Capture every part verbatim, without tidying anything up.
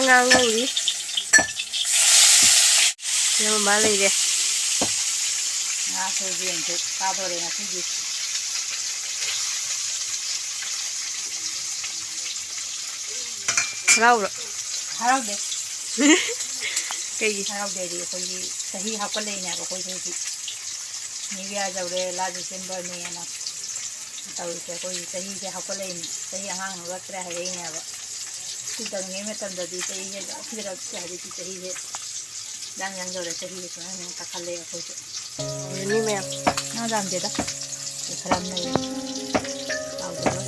ꯉꯥ ꯉꯧꯔꯤ꯫ ꯏꯅꯝꯃ ꯂꯩꯔꯦ꯫ ꯉꯥ ꯁꯣꯏꯕꯨꯝꯁꯨ ꯆꯥꯗꯣꯔꯦ ꯉꯁꯤꯗꯤ꯫ ꯍꯔꯥꯎꯕ꯭ꯔꯣ? ꯍꯔꯥꯎꯗꯦ꯫ ꯀꯩꯒꯤ? ꯍꯔꯥꯎꯗꯦ ꯍꯥꯏꯗꯤ ꯑꯩꯈꯣꯏꯒꯤ ꯆꯍꯤ ꯍꯥꯞꯀꯠꯂꯛꯏꯅꯦꯕ ꯑꯩꯈꯣꯏꯁꯦ ꯍꯧꯖꯤꯛ꯫ New Year ꯌꯧꯔꯦ, last December ꯅꯦꯅ ꯇꯧꯔꯤꯁꯦ꯫ ꯑꯩꯈꯣꯏꯒꯤ ꯆꯍꯤꯁꯦ ꯍꯥꯞꯀꯠꯂꯛꯏꯅꯦ, ꯆꯍꯤ ꯑꯉꯥꯡ ꯍꯧꯔꯛꯇ꯭ꯔꯦ ꯍꯥꯏꯔꯛꯏꯅꯦꯕ꯫ ꯁ꯭ꯀꯨꯜ ꯇꯝꯃꯤꯉꯩ ꯃꯇꯝꯗꯗꯤ ꯆꯍꯤꯁꯦ ꯖꯔ ꯊꯨꯖꯔꯛꯇꯦ, ꯍꯧꯖꯤꯛꯇꯤ ꯆꯍꯤꯁꯦ ꯌꯥꯡ ꯌꯥꯡ ꯌꯧꯔꯦ, ꯆꯍꯤꯁꯦ ꯁꯨꯃꯥꯏꯅ ꯁꯨꯃꯥꯏꯅ ꯀꯥꯈꯠꯂꯛꯑꯦ ꯑꯩꯈꯣꯏꯁꯨ꯫ ꯍꯥꯎꯔꯅꯤ ꯃꯌꯥꯝ꯫ ꯉꯥ ꯌꯥꯝꯗꯦꯗ, ꯈꯔ ꯑꯃ ꯂꯩꯔꯦ꯫ ꯇꯥꯎꯗꯕ꯫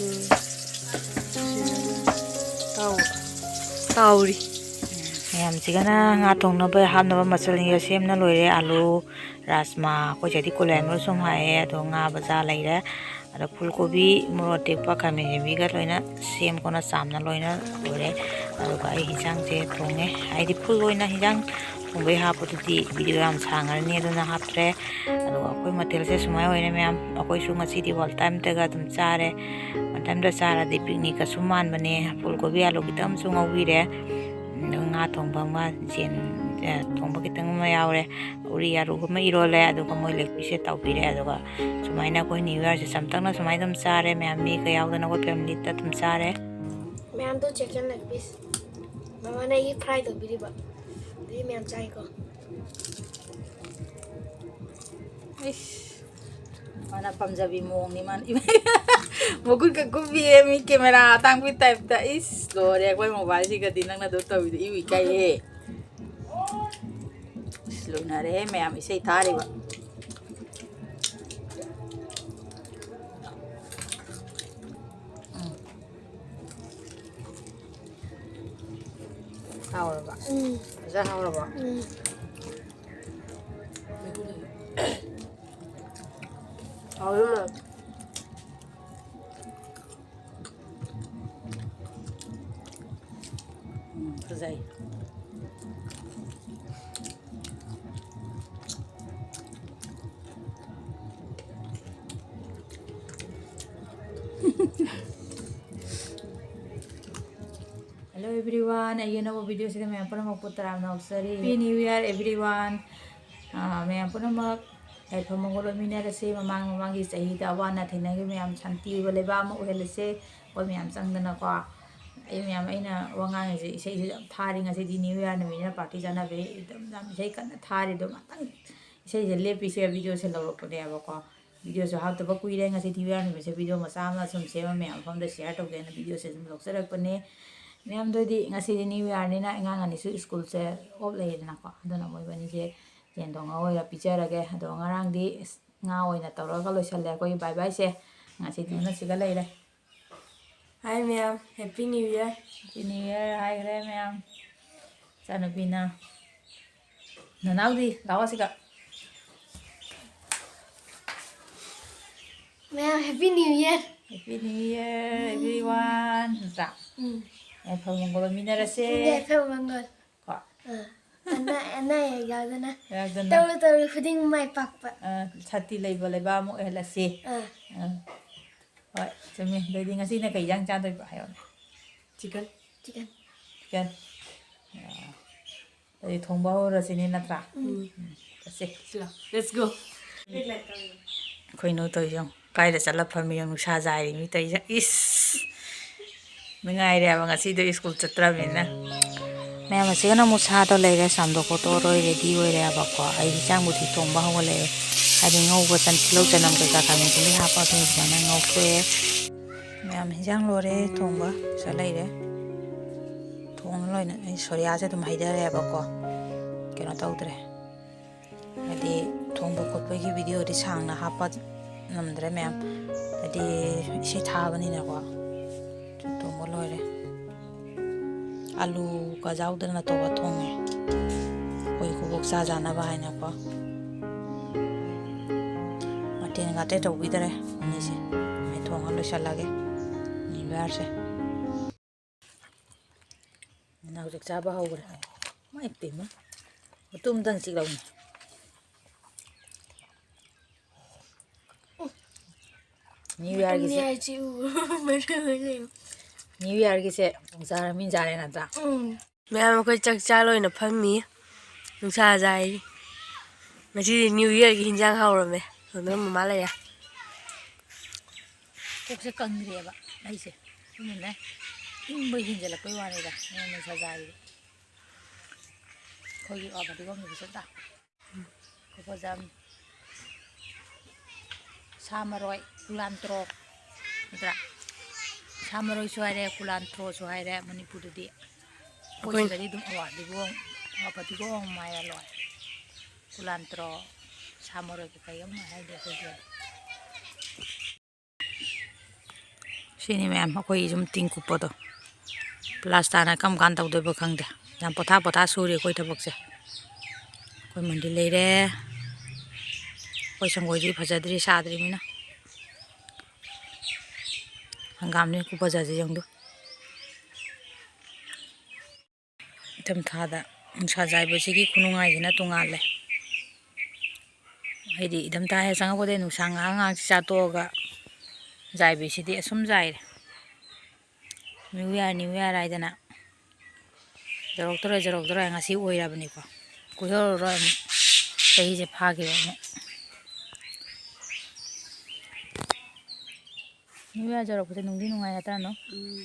ꯎꯝ꯫ ꯇꯥꯎ-, ꯇꯥꯎꯔꯤ꯫ ꯃꯌꯥꯝꯁꯤꯒꯅ ꯉꯥ ꯊꯣꯡꯅꯕ ꯍꯥꯞꯅꯕ ꯃꯆꯜ ꯁꯦꯝꯅ ꯂꯣꯏꯔꯦ꯫ ꯑꯥꯂꯨ, ꯔꯥꯖꯃꯥ, ꯑꯩꯈꯣꯏ ꯁꯤꯗꯤ ꯀꯣꯂꯦꯟꯗ꯭ꯔꯣ ꯁꯨꯝ ꯍꯥꯏꯌꯦ, ꯑꯗꯣ ꯉꯥ ꯕꯖꯥꯔ ꯂꯩꯔꯦ꯫ ꯑꯗꯣ ꯐꯨꯜ ꯀꯣꯕꯤ, ꯃꯣꯔꯣꯛ ꯑꯇꯦꯛꯄ, ꯈꯥꯃꯦꯟ ꯑꯁꯤꯟꯕꯤꯒ ꯂꯣꯏꯅ ꯁꯦꯝ ꯈꯣꯠꯅ ꯆꯥꯝꯅ ꯂꯣꯏꯅ ꯂꯣꯏꯔꯦ꯫ ꯑꯗꯨꯒ ꯑꯩ ꯍꯤꯟꯖꯥꯡꯁꯦ ꯊꯣꯡꯉꯦ꯫ ꯍꯥꯏꯗꯤ ꯐꯨꯜ ꯑꯣꯏꯅ ꯍꯤꯟꯖꯥꯡ ꯊꯣꯡꯕꯩ ꯍꯥꯞꯄꯗꯨꯗꯤ ꯚꯤꯗꯤꯑꯣ ꯌꯥꯝ ꯁꯥꯡꯉꯅꯤ, ꯑꯗꯨꯅ ꯍꯥꯞꯇ꯭ꯔꯦ꯫ ꯑꯗꯨꯒ ꯑꯩꯈꯣꯏ ꯃꯊꯦꯜꯁꯦ ꯁꯨꯃꯥꯏꯅ ꯑꯣꯏꯔꯦ ꯃꯌꯥꯝ꯫ ꯑꯩꯈꯣꯏꯁꯨ ꯉꯁꯤꯗꯤ one time ꯇꯒ ꯑꯗꯨꯝ ꯆꯥꯔꯦ꯫ One time ꯇ ꯆꯥꯔꯗꯤ picnic ꯀꯁꯨ ꯃꯥꯟꯕꯅꯦ꯫ ꯐꯨꯜ ꯀꯣꯕꯤ ꯑꯥꯂꯨ ꯈꯤꯇꯪ ꯑꯃꯁꯨ ꯉꯧꯕꯤꯔꯦ꯫ ꯑꯗꯨꯒ ꯉꯥ ꯊꯣꯡꯕ ꯑꯃ, ꯌꯦꯟ, ꯑ, ꯊꯣꯡꯕ ꯈꯤꯇꯪ ꯑꯃ ꯌꯥꯎꯔꯦ꯫ ꯎꯔꯤ ꯑꯥꯂꯨꯒ ꯑꯃ ꯏꯔꯣꯜꯂꯦ꯫ ꯑꯗꯨꯒ ꯃꯣꯏ leg piece ꯁꯦ ꯇꯥꯎꯕꯤꯔꯦ꯫ ꯑꯗꯨꯒ ꯁꯨꯃꯥꯏꯅ ꯑꯩꯈꯣꯏ New Year ꯁꯦ ꯆꯝꯊꯛꯅ ꯁꯨꯃꯥꯏꯅ ꯑꯗꯨꯝ ꯆꯥꯔꯦ ꯃꯌꯥꯝ, ꯃꯤ ꯀꯌꯥ ꯌꯥꯎꯗꯅ ꯑꯩꯈꯣꯏ family ꯇ ꯑꯗꯨꯝ ꯆꯥꯔꯦ꯫ ꯃꯌꯥꯝꯗꯣ chicken leg piece꯫ ꯃꯃꯥꯅ ꯑꯩꯒꯤ fry ꯇꯧꯕꯤꯔꯤꯕ꯫ ꯑꯗꯨꯗꯤ ꯃꯌꯥꯝ ꯆꯥꯏꯀꯣ꯫ ꯏꯁ, ꯃꯥꯅ ꯄꯥꯝꯖꯕꯤ ꯃꯑꯣꯡꯅꯤ ꯃꯥꯅ꯫ ꯃꯈꯨꯠꯀ ꯀꯨꯞꯄꯤꯌꯦ ꯃꯤ camera ꯑꯇꯥꯡꯕꯤ type ꯇ꯫ ꯏꯁ, ꯂꯣꯏꯔꯦ ꯑꯩꯈꯣꯏ mobile ꯁꯤꯒꯗꯤ ꯅꯪꯅ ꯑꯗꯨ ꯇꯧꯔꯤꯗꯣ꯫ ꯏꯕꯨ ꯏꯀꯥꯏꯍꯦ꯫ ꯏꯁ, ꯂꯣꯏꯅꯔꯦꯍꯦ ꯃꯌꯥꯝ ꯏꯁꯩ ꯊꯥꯔꯤꯕ꯫ ꯎꯝ꯫ ꯍꯥꯎꯔꯕ? ꯎꯝ꯫ ꯐꯖ ꯍꯥꯎꯔꯕ? ꯎꯝ꯫ ꯍꯥꯎꯔꯦ꯫ ꯎꯝ, ꯐꯖꯩ꯫ Everyone, ꯑꯩꯒꯤ ꯑꯅꯧꯕ video ꯁꯤꯗ ꯃꯌꯥꯝ ꯄꯨꯝꯅꯃꯛꯄꯨ ꯇꯔꯥꯝꯅ ꯑꯣꯛꯆꯔꯤ꯫ Happy New Year, everyone. ꯑꯥ, ꯃꯌꯥꯝ ꯄꯨꯝꯅꯃꯛ ꯌꯥꯏꯐ ꯃꯪꯒꯣꯜ ꯑꯣꯏꯃꯤꯟꯅꯔꯁꯤ꯫ ꯃꯃꯥꯡ ꯃꯃꯥꯡꯒꯤ ꯆꯍꯤꯗ ꯑꯋꯥ ꯑꯅꯥ ꯊꯦꯡꯅꯈꯤꯕ ꯃꯌꯥꯝ ꯁꯥꯟꯇꯤ ꯑꯣꯏꯕ ꯂꯩꯕꯥꯛ ꯑꯃ ꯑꯣꯏꯍꯜꯂꯁꯦ꯫ ꯑꯩꯈꯣꯏ ꯃꯌꯥꯝ ꯆꯪꯗꯅꯀꯣ꯫ ꯑꯩ ꯃꯌꯥꯝ, ꯑꯩꯅ ꯋꯥ ꯉꯥꯡꯉꯤꯁꯦ ꯏꯁꯩꯁꯦ ꯌꯥꯝ ꯊꯥꯔꯤ꯫ ꯉꯁꯤꯗꯤ New Year ꯅꯨꯃꯤꯠꯅꯤꯅ party ꯆꯥꯅꯕꯒꯤ ꯑꯗꯨꯝ ꯌꯥꯝ ꯏꯁꯩ ꯀꯟꯅ ꯊꯥꯔꯤ꯫ ꯑꯗꯣ ꯉꯥꯛꯇꯪ ꯏꯁꯩꯁꯦ ꯂꯦꯞꯄꯤꯁꯦ, video ꯁꯦ ꯂꯧꯔꯛꯄꯅꯦꯕꯀꯣ꯫ Video ꯁꯨ ꯍꯥꯞꯇꯕ ꯀꯨꯏꯔꯦ꯫ ꯉꯁꯤ New Year ꯅꯨꯃꯤꯠꯁꯦ video ꯃꯆꯥ ꯑꯃ ꯁꯨꯝ ꯁꯦꯝꯃ ꯃꯌꯥꯝ ꯃꯐꯝꯗ share ꯇꯧꯒꯦꯅ video ꯁꯦ ꯁꯨꯝ ꯂꯧꯖꯔꯛꯄꯅꯦ꯫ ꯃꯌꯥꯝꯗꯣꯏꯗꯤ ꯉꯁꯤꯗꯤ New Year ꯅꯤꯅ ꯑꯉꯥꯡ ꯑꯅꯤꯁꯨ school ꯁꯦ off ꯂꯩꯌꯦꯗꯅꯀꯣ꯫ ꯑꯗꯨꯅ ꯃꯣꯏꯕꯅꯤꯁꯦ ꯌꯦꯟ ꯊꯣꯡ ꯉꯧ ꯑꯣꯏꯅ ꯄꯤꯖꯔꯒꯦ꯫ ꯑꯗꯣ ꯉꯔꯥꯡꯗꯤ ꯉꯥ ꯑꯣꯏꯅ ꯇꯧꯔꯒ ꯂꯣꯏꯁꯜꯂꯦ ꯑꯩꯈꯣꯏꯒꯤ bye bye ꯁꯦ꯫ ꯉꯁꯤꯗꯤ ꯃꯁꯤꯒ ꯂꯩꯔꯦ꯫ Hi ꯃꯌꯥꯝ, Happy New Year꯫ Happy New Year ꯍꯥꯏꯈ꯭ꯔꯦ ꯃꯌꯥꯝ꯫ ꯏꯆꯥꯅꯨꯄꯤꯅ, ꯅꯅꯥꯎꯗꯤ ꯂꯥꯛꯑꯣ ꯁꯤꯒ꯫ ꯃꯌꯥꯝ, Happy New Year꯫ Happy New Year, everyone꯫ ꯅꯠꯇ꯭ꯔꯥ? ꯎꯝ꯫ ꯌꯥꯏꯐꯕ ꯃꯪꯒꯣꯜ ꯑꯣꯏꯃꯤꯟꯅꯔꯁꯦ꯫ ꯌꯥꯏꯐꯕ ꯃꯪꯒꯣꯜ꯫ ꯀꯣ? ꯑꯥ꯫ ꯑꯅꯥ, ꯑꯅꯥ ꯑꯌꯦꯛ ꯌꯥꯎꯗꯅ꯫ ꯌꯥꯎꯗꯅ꯫ ꯇꯧꯔꯨ ꯇꯧꯔꯨ ꯈꯨꯗꯤꯡ ꯃꯥꯏ ꯄꯥꯛꯄ꯫ ꯑꯥ, ꯁꯥꯟꯇꯤ ꯂꯩꯕ ꯂꯩꯕꯥꯛ ꯑꯃ ꯑꯣꯏꯍꯜꯂꯁꯤ꯫ ꯑꯥ꯫ ꯑꯥ꯫ ꯍꯣꯏ, ꯆꯨꯝꯃꯤ꯫ ꯑꯗꯨꯗꯤ ꯉꯁꯤꯅ ꯀꯩ ꯏꯟꯖꯥꯡ ꯆꯥꯗꯣꯏꯕ ꯍꯥꯏꯔꯣꯅꯦ꯫ Chicken꯫ Chicken꯫ Chicken꯫ ꯑꯥ꯫ ꯑꯗꯨꯗꯤ ꯊꯣꯡꯕ ꯍꯧꯔꯁꯤꯅꯦ ꯅꯠꯇ꯭ꯔꯥ? ꯎꯝ꯫ ꯎꯝ, ꯆꯠꯁꯦ꯫ ꯁꯤꯂꯥꯎ, let's go꯫ ꯑꯩꯈꯣꯏ ꯅꯨ ꯇꯧꯔꯤꯁꯦ ꯌꯦꯡꯉꯨ꯫ ꯀꯥꯏꯗ ꯆꯠꯂ ꯐꯝꯃꯤ ꯌꯦꯡꯉꯨ, ꯅꯨꯡꯁꯥ ꯖꯥꯏꯔꯤ ꯃꯤ ꯇꯧꯔꯤꯁꯦ꯫ ꯏꯁ! ꯅꯨꯡꯉꯥꯏꯔꯦꯕ ꯉꯁꯤꯗꯣ school ꯆꯠꯇ꯭ꯔꯕꯅꯤꯅ꯫ ꯃꯌꯥꯝ ꯑꯁꯤꯒꯅ ꯑꯃꯨꯛ ꯁꯥꯗꯣ ꯂꯩꯔꯦ, ꯆꯥꯝꯊꯣꯛ ꯈꯣꯠꯇꯣꯛꯑ ꯂꯣꯏ ready ꯑꯣꯏꯔꯦꯕꯀꯣ꯫ ꯑꯩ ꯏꯟꯁꯥꯡꯕꯨꯗꯤ ꯊꯣꯡꯕ ꯍꯧꯒꯠꯂꯛꯑꯦ꯫ ꯍꯥꯏꯗꯤ ꯉꯧꯕ ꯆꯟ-, ꯇꯤꯜꯍꯧ ꯆꯅꯝ ꯀꯩꯀꯥ ꯈꯥꯃꯦꯟ ꯑꯁꯤꯟꯕꯤ ꯍꯥꯞꯄ ꯑꯗꯨꯝ ꯁꯨꯃꯥꯏꯅ ꯉꯧꯊꯣꯛꯑꯦ꯫ ꯃꯌꯥꯝ ꯍꯤꯟꯖꯥꯡ ꯂꯣꯏꯔꯦ ꯊꯣꯡꯕ, ꯁꯤꯗ ꯂꯩꯔꯦ꯫ ꯊꯣꯡ ꯂꯣꯏꯅ ꯑꯩ ꯁꯣꯔꯤꯌꯥꯁꯦ ꯑꯗꯨꯝ ꯍꯩꯊꯔꯦꯕꯀꯣ, ꯀꯩꯅꯣ ꯇꯧꯗ꯭ꯔꯦ꯫ ꯍꯥꯏꯗꯤ ꯊꯣꯡꯕ ꯈꯣꯠꯄꯒꯤ video ꯗꯤ ꯁꯥꯡꯅ ꯍꯥꯞꯄ ꯉꯝꯗ꯭ꯔꯦ ꯃꯌꯥꯝ, ꯍꯥꯏꯗꯤ ꯏꯁꯩ ꯊꯥꯕꯅꯤꯅꯀꯣ꯫ ꯊꯣꯡꯕ ꯂꯣꯏꯔꯦ꯫ ꯑꯂꯨꯒ ꯌꯥꯎꯗꯅ ꯇꯧꯔ ꯊꯣꯡꯉꯦ, ꯑꯩꯈꯣꯏ ꯏꯀꯨꯕꯣꯛ ꯆꯥ ꯆꯥꯅꯕ ꯍꯥꯏꯅꯀꯣ꯫ ꯃꯊꯦꯜꯒ ꯑꯇꯩ ꯇꯧꯕꯤꯗꯔꯦ ꯑꯅꯤꯁꯦ꯫ ꯑꯩ ꯊꯣꯡꯉ ꯂꯣꯏꯁꯜꯂꯒꯦ꯫ ꯅꯤꯕꯥꯔꯁꯦ꯫ ꯅꯪ ꯍꯧꯖꯤꯛ ꯆꯥꯕ ꯍꯧꯈ꯭ꯔꯦ꯫ ꯃꯥꯏ ꯄꯦꯝꯃ꯫ ꯃꯇꯨꯝꯗꯪ ꯆꯤꯛꯂꯛꯎꯅꯦ꯫ New Year ꯒꯤꯁꯦ꯫ ꯃꯇꯨꯝꯗꯤ ꯍꯥꯏ ꯆꯤꯛꯎ꯫ ꯃꯔꯨ ꯑꯣꯏꯅ꯫ New Yearꯒꯤꯁꯦ ꯄꯨꯡ ꯆꯥꯔ ꯃꯤꯟ ꯆꯥꯔꯦ ꯅꯠꯇ꯭ꯔꯥ? ꯎꯝ꯫ ꯃꯌꯥꯝ ꯑꯩꯈꯣꯏ ꯆꯥꯛ ꯆꯥ ꯂꯣꯏꯅ ꯐꯝꯃꯤ꯫ ꯅꯨꯡꯁꯥ ꯌꯥꯏꯔꯤ꯫ ꯉꯁꯤꯗꯤ New Yearꯒꯤ ꯍꯤꯟꯖꯥꯡ ꯍꯥꯎꯔꯝꯃꯦ꯫ ꯑꯗꯨꯅ ꯃꯃꯥ ꯂꯩꯌꯦ꯫ ꯀꯣꯛꯁꯦ ꯀꯪꯗ꯭ꯔꯦꯕ ꯑꯩꯁꯦ꯫ ꯑꯗꯨꯅꯅꯦ ꯏꯪꯕ ꯍꯦꯟꯖꯜꯂꯛꯄꯩ ꯋꯥꯅꯤꯗ꯫ ꯅꯣꯡ ꯅꯨꯡꯁꯥ ꯌꯥꯏꯔꯤ꯫ ꯑꯩꯈꯣꯏꯒꯤ ꯑꯣ ꯐꯗꯤꯒꯣꯝꯁꯤꯁꯨ ꯇ ꯈꯨꯐꯖ ꯑꯃ꯫ ꯁꯥ ꯃꯔꯣꯏ, ꯀꯨꯂꯥꯟꯇ꯭ꯔꯣ ꯅꯠꯇ꯭ꯔꯥ? ꯁꯥ ꯃꯔꯣꯏꯁꯨ ꯍꯥꯏꯔꯦ, ꯀꯨꯂꯥꯟꯇ꯭ꯔꯣꯁꯨ ꯍꯥꯏꯔꯦ ꯃꯅꯤꯄꯨꯔꯗꯗꯤ꯫ ꯑꯩꯈꯣꯏ ꯑꯩꯈꯣꯏ ꯁꯤꯗꯗꯤ ꯑꯗꯨꯝ ꯑꯋꯥ ꯐꯗꯤꯒꯣꯝ, ꯑꯋꯥ ꯐꯗꯤꯒꯣꯝ ꯍꯥꯏꯔ ꯂꯣꯏꯔꯦ꯫ ꯀꯨꯂꯥꯟꯇ꯭ꯔꯣ, ꯁꯥ ꯃꯔꯣꯏ ꯀꯩꯀꯩ ꯑꯃ ꯍꯥꯏꯗꯤ ꯑꯩꯈꯣꯏꯒꯤ꯫ ꯁꯤꯅꯤ ꯃꯌꯥꯝ ꯑꯩꯈꯣꯏ ꯌꯨꯝ ꯇꯤꯟ ꯀꯨꯞꯄꯗꯣ꯫ ꯄ꯭ꯂꯥꯁꯇꯔꯅ ꯀꯔꯝ ꯀꯥꯟ ꯇꯧꯗꯣꯏꯕ ꯈꯪꯗꯦ꯫ ꯌꯥꯝ ꯄꯣꯊꯥ ꯄꯣꯊꯥ ꯁꯨꯔꯤ ꯑꯩꯈꯣꯏ ꯊꯕꯛꯁꯦ꯫ ꯑꯩꯈꯣꯏ ꯃꯟꯗꯤꯔ ꯂꯩꯔꯦ꯫ ꯑꯩꯈꯣꯏ ꯁꯪꯒꯣꯏꯗꯤ ꯐꯖꯗ꯭ꯔꯤ, ꯁꯥꯗ꯭ꯔꯤꯃꯤꯅ꯫ ꯍꯪꯒꯥꯝꯅꯦ ꯈꯨꯐꯖꯁꯦ ꯌꯦꯡꯗꯨ꯫ ꯏꯪꯊꯝꯊꯥꯗ ꯅꯨꯡꯁꯥ ꯌꯥꯏꯕꯁꯤꯒꯤ ꯈꯨꯅꯨꯡꯉꯥꯏꯁꯤꯅ ꯇꯣꯉꯥꯜꯂꯦ꯫ ꯍꯥꯏꯗꯤ ꯏꯪꯊꯝꯊꯥ ꯍꯦꯛ ꯆꯪꯉꯛꯄꯗꯒꯤ ꯅꯨꯡꯁꯥ ꯉꯥꯏꯍꯥꯛ ꯉꯥꯏꯍꯥꯛ ꯆꯥꯊꯣꯛꯑꯒ ꯌꯥꯏꯕꯤꯁꯤꯗꯤ ꯑꯁꯨꯝ ꯌꯥꯏꯔꯦ꯫ New Year, New Year ꯍꯥꯏꯗꯅ꯫ ꯌꯧꯔꯛꯇꯣꯔꯦ, ꯌꯧꯔꯛꯇꯣꯔꯦ, ꯉꯁꯤ ꯑꯣꯏꯔꯕꯅꯤꯀꯣ꯫ ꯀꯨꯏꯍꯧꯔꯔꯣꯏ ꯑꯃꯨꯛ꯫ ꯆꯍꯤꯁꯦ ꯐꯥꯈꯤꯕ ꯑꯃꯨꯛ꯫ New Year ꯌꯧꯔꯛꯄꯁꯦ ꯅꯨꯡꯗꯤ ꯅꯨꯡꯉꯥꯏ ꯅꯠꯇ꯭ꯔꯥꯅꯣ? ꯎꯝ꯫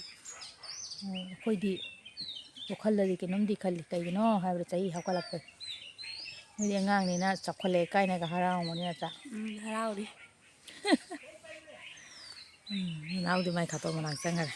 ꯎꯝ, ꯑꯩꯈꯣꯏꯗꯤ ꯋꯥꯈꯜꯗꯗꯤ ꯀꯩꯅꯣꯝꯗꯤ ꯈꯜꯂꯤ꯫ ꯀꯩꯒꯤꯅꯣ ꯍꯥꯏꯕꯗ ꯆꯍꯤ ꯍꯥꯞꯀꯠꯂꯛꯄꯩ꯫ ꯅꯣꯏꯗꯤ ꯑꯉꯥꯡꯅꯤꯅ ꯆꯥꯎꯈꯠꯂꯛꯑꯦ ꯀꯥꯏꯅꯒ ꯍꯔꯥꯎꯔꯝꯒꯅꯤ ꯅꯠꯇ꯭ꯔꯥ? ꯎꯝ, ꯍꯔꯥꯎꯔꯤ꯫ ꯎꯝ, ꯅꯅꯥꯎꯗꯤ ꯃꯥꯏ ꯈꯥꯇꯣꯟ ꯃꯅꯥꯛ ꯆꯪꯈꯔꯦ꯫